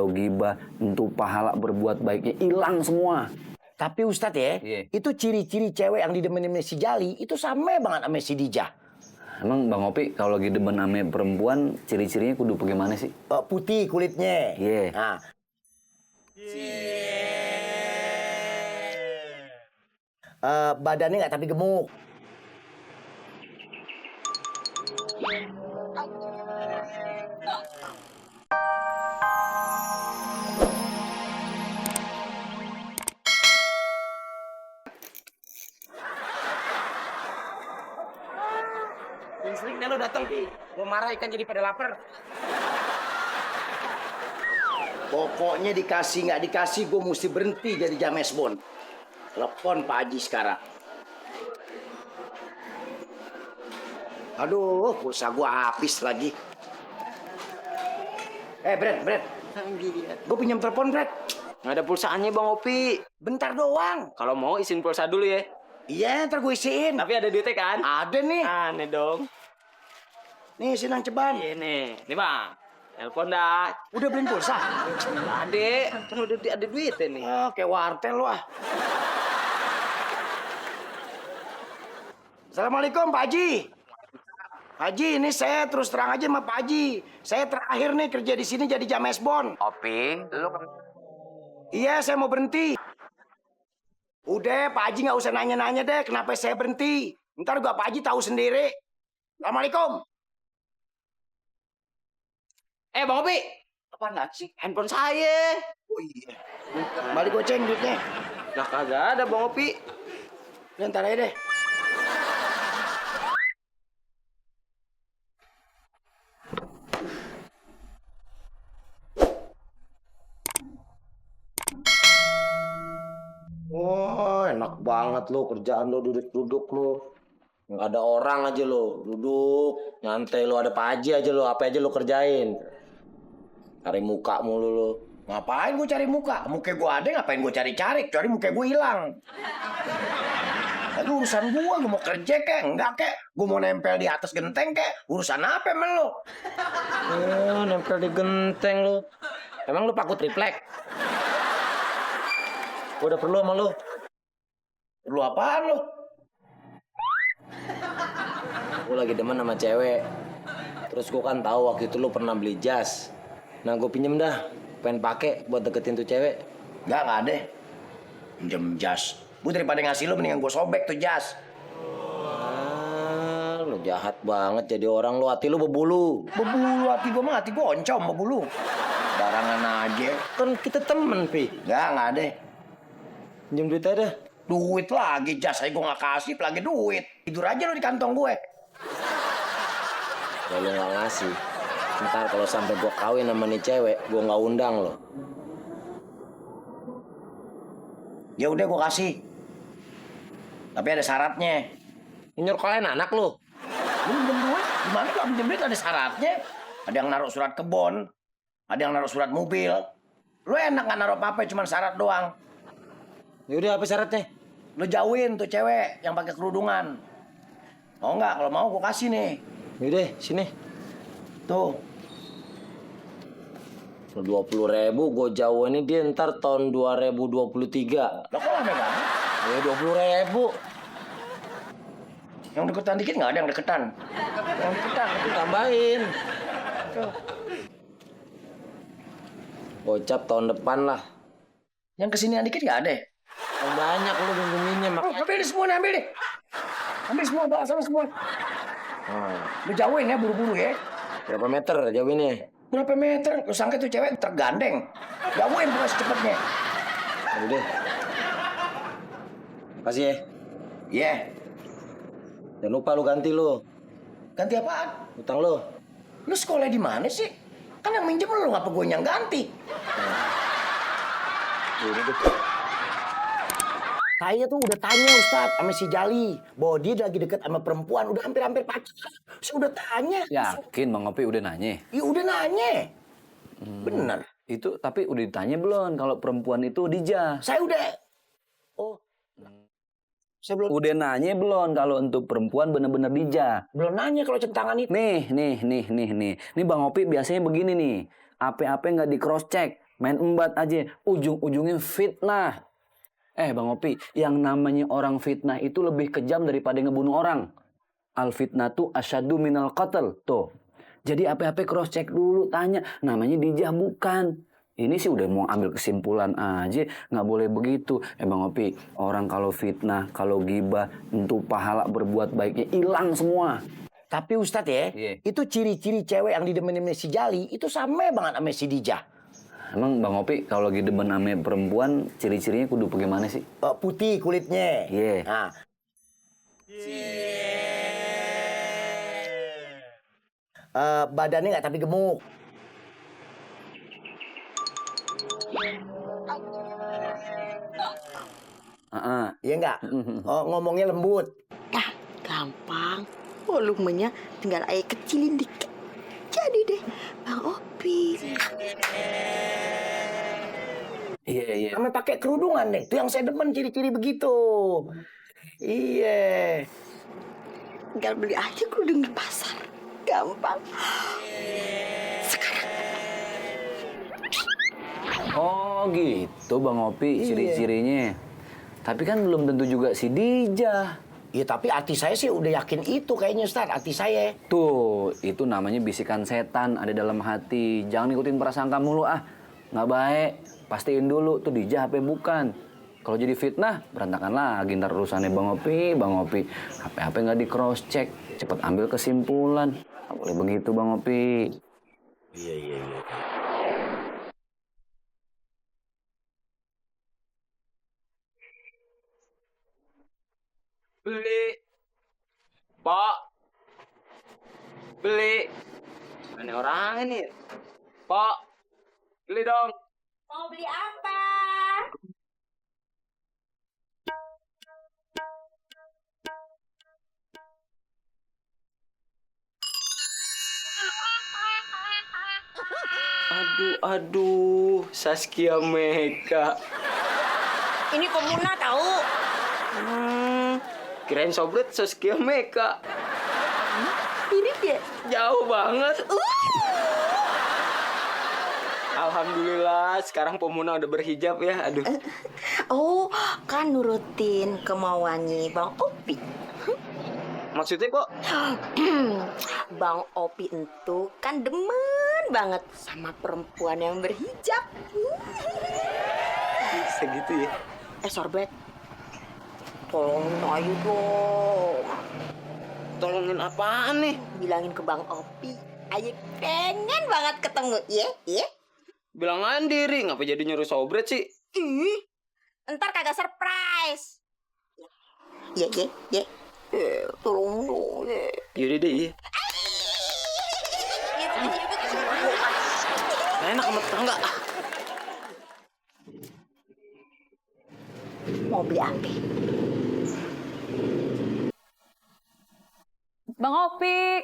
kalau gibah, untuk pahala berbuat baiknya hilang semua. Tapi Ustadz ya, itu ciri-ciri cewek yang didemenin si Jali itu sama banget sama si Dija. Emang Bang Opi kalau lagi demen sama perempuan, ciri-cirinya kudu bagaimana sih? Putih kulitnya. Iya. Nah. Badannya nggak tapi gemuk. Listriknya lo datang, Pi. Gua marah ikan jadi pada lapar. Pokoknya dikasih nggak dikasih, gue mesti berhenti jadi James Bond. Telepon Pak Haji sekarang. Aduh, pulsa gue habis lagi. Brad. Gue pinjam telepon, Brad. Nggak ada pulsaannya, Bang Opi. Bentar doang. Kalau mau isin pulsa dulu ya. Iya, ntar gue isiin. Tapi ada duitnya kan? Ada nih. Aneh dong. Nih, sinang ceban. Iya nih. Nih, Bang. Telepon dah. Udah beliin pulsa? Ade, kan udah ada duitnya nih. Kayak wartel lu ah. Assalamualaikum Pak Haji. Haji, ini saya terus terang aja sama Pak Haji. Saya terakhir nih kerja di sini jadi James Bond. Opi, lu kan... Iya, saya mau berhenti. Udah, Pak Haji nggak usah nanya-nanya deh kenapa saya berhenti. Ntar gua Pak Haji tahu sendiri. Assalamualaikum. Bang Opi. Apaan lagi sih? Handphone saya. Oh iya. Balik goceng duitnya. Lah kagak ada, Bang Opi. Ntar aja deh. Wah, enak banget lo kerjaan lo duduk-duduk lo. Nggak ada orang aja lo, duduk, nyantai lo, ada Pak Haji aja lo, apa aja lo kerjain. Cari muka mulu lo. Ngapain gue cari muka? Muka gue ada, ngapain gue cari-cari? Cari muka gue hilang. Itu urusan gue mau kerja kek, enggak kek. Gue mau nempel di atas genteng kek. Urusan apa emang lo? Nempel di genteng lo. Emang lu paku triplek? Gue udah perlu sama lo. Perlu apaan lo? Gue lagi demen sama cewek. Terus gue kan tahu waktu itu lu pernah beli jas. Nah gue pinjem dah, pengen pakai buat deketin tuh cewek. Nggak ada. Pinjem jas. Gue daripada ngasih lo mendingan gue sobek tuh jas. Lu jahat banget jadi orang, lu hati lu bebulu. Bebulu hati gue mah, hati gue oncom bebulu. Barangan aja. Kan kita temen, Pi. Nggak ada. Pinjem duit aja dah. Duit lagi, jas aja gue nggak kasih, lagi duit. Tidur aja lo di kantong gue. Kalau lu nggak ngasih, ntar kalau sampai gue kawin sama nih cewek, gue nggak undang lo. Ya udah gue kasih. Tapi ada syaratnya. Ini kalian anak lu. Lu minjem duit, gimana kalau minjem duit ada syaratnya? Ada yang naruh surat kebon, ada yang naruh surat mobil. Lu enak nggak naruh apa-apa, cuma syarat doang. Yaudah apa syaratnya? Lu jauhin tuh cewek yang pakai kerudungan. Mau nggak? Kalau mau gue kasih nih. Yaudah sini. Tuh. 20.000 gue jauhin ini dia ntar tahun 2023. Lo kok lama banget? Ya 20.000. Yang deketan dikit nggak ada yang deketan. Yang deketan. Tambahin. Gocap tahun depan lah. Yang kesinian dikit nggak ada. Yang banyak lu minjeminnya mak. Ambil deh semua, ambil deh. Ambil semua, bawa sama semua. Lu jauhin ya, buru-buru ya. Berapa meter jauhinnya? Berapa meter? Lu sangka tuh cewek tergandeng. Jauhin pokoknya secepatnya. Udah. Makasih ya. Iya. Jangan lupa lu ganti lu. Ganti apaan? Utang lu. Lu sekolah di mana sih? Kan yang minjem lu, ngapa gue yang ganti? Udah deh. Saya tuh udah tanya Ustadz sama si Jali bahwa dia lagi deket sama perempuan, udah hampir-hampir pacaran. Saya udah tanya. Yakin Bang Opi udah nanya? Iya udah nanya. Bener. Itu tapi udah ditanya belum kalau perempuan itu Dija? Saya udah. Oh. Saya belum. Udah nanya belum kalau untuk perempuan bener-bener Dija? Belum nanya kalau centangan itu. Nih. Nih Bang Opi biasanya begini nih. Apa-apa nggak di cross check. main embat aja, ujung-ujungnya fitnah. Bang Opi, yang namanya orang fitnah itu lebih kejam daripada ngebunuh orang. Al fitnatu asyaddu minal qatl. Tuh. Jadi apa-apa cross check dulu, tanya namanya Dijah bukan. Ini sih udah mau ambil kesimpulan aja, nggak boleh begitu. Bang Opi, orang kalau fitnah, kalau gibah, tentu pahala berbuat baiknya hilang semua. Tapi Ustadz ya, itu ciri-ciri cewek yang didemenin si Jali itu sama banget sama si Dijah. Emang Bang Opi kalau lagi demen sama perempuan, ciri-cirinya kudu bagaimana sih? Putih kulitnya. Iya. Nah. Badannya nggak tapi gemuk. Iya nggak? Ngomongnya lembut. Ah, gampang. Volumenya tinggal air kecilin dikit. Jadi deh, Bang Opi. Iya. Sampai pakai kerudungan deh. Itu yang saya demen ciri-ciri begitu. Iya. Tinggal beli aja kerudung di pasar. Gampang. Sekarang. Oh gitu Bang Opi ciri-cirinya. Tapi kan belum tentu juga si Dijah. Ya tapi hati saya sih udah yakin itu kayaknya Ustaz, hati saya. Tuh, itu namanya bisikan setan ada dalam hati. Jangan ikutin prasangka mulu nggak baik. Pastiin dulu tuh Dijah apa bukan. Kalau jadi fitnah, berantakan lagi ntar urusannya Bang Opi. HP nggak di cross check, cepet ambil kesimpulan. Nggak boleh begitu Bang Opi. Iya. Beli. Pak. Beli. Mana orang ini? Pak. Beli dong. Mau beli apa? Aduh, Saskia Meka. Ini Komuna tahu. Kirain sobret Saskia Meka. Ini dia. Jauh banget. Alhamdulillah, sekarang Pomuna udah berhijab ya. Aduh. Oh, kan nurutin kemauannya Bang Opi. Maksudnya kok? Bang Opi itu kan demen banget sama perempuan yang berhijab. Segitu ya? Sorbet. Tolongin ayo dong. Tolongin apaan nih? Bilangin ke Bang Opi. Ayo pengen banget ketemu. Iya? Bilang aja diri, ngapa jadi nyuruh sobret sih? Ntar kagak surprise. Iya. Tolong dong. Yaudah deh, iya. Enak sama tetangga. Mau beli apa? Bang Opi.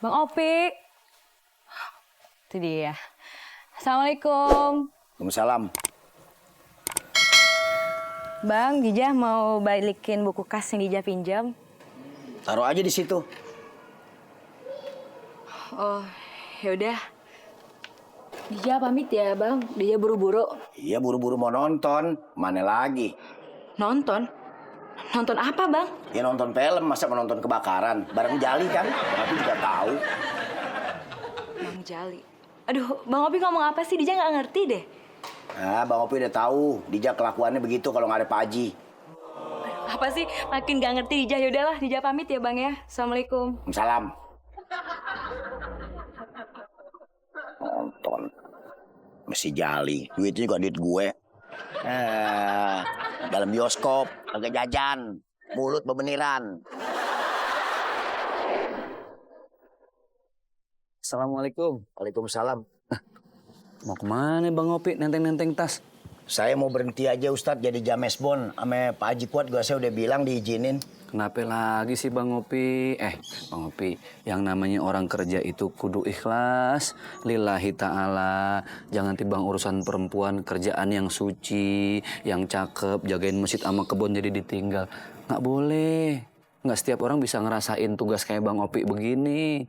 Bang Opi. Itu dia. Assalamualaikum. Waalaikumsalam. Bang, Dijah mau balikin buku kas yang Dijah pinjam. Taruh aja di situ. Oh, yaudah. Dijah pamit ya, Bang. Dijah buru-buru. Iya buru-buru mau nonton. Mana lagi? Nonton? Nonton apa, Bang? Ya nonton film, masa mau nonton kebakaran? Bareng Jali kan? Aku juga tahu. Bang Jali. Aduh, Bang Opi ngomong apa sih? Dijah nggak ngerti deh. Nah, Bang Opi udah tahu. Dijak kelakuannya begitu kalau nggak ada Pak Haji. Apa sih? Makin nggak ngerti Dijah. Yaudahlah, Dijah pamit ya, Bang ya. Assalamualaikum. Salam. Nonton. Masih Jali. Duitnya juga duit gue. Dalam bioskop, agak jajan. Mulut bebeniran. Assalamualaikum. Waalaikumsalam. Mau kemana Bang Opi nenteng-nenteng tas? Saya mau berhenti aja Ustadz jadi jamesbon. Sama Pak Haji Kuat gue saya udah bilang diizinin. Kenapa lagi sih Bang Opi? Bang Opi, yang namanya orang kerja itu kudu ikhlas. Lillahi ta'ala. Jangan tibang urusan perempuan, kerjaan yang suci, yang cakep, jagain masjid sama kebun jadi ditinggal. Nggak boleh. Nggak setiap orang bisa ngerasain tugas kayak Bang Opi begini.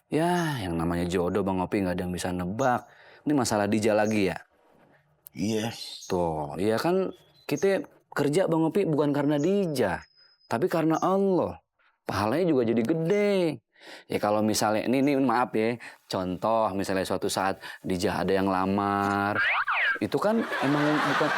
Ya, yang namanya jodoh Bang Opi nggak ada yang bisa nebak. Ini masalah Dija lagi ya? Iya. Tuh, ya kan kita kerja Bang Opi bukan karena Dija, tapi karena Allah. Pahalanya juga jadi gede. Ya kalau misalnya, ini maaf ya, contoh misalnya suatu saat Dija ada yang lamar, itu kan emang bukan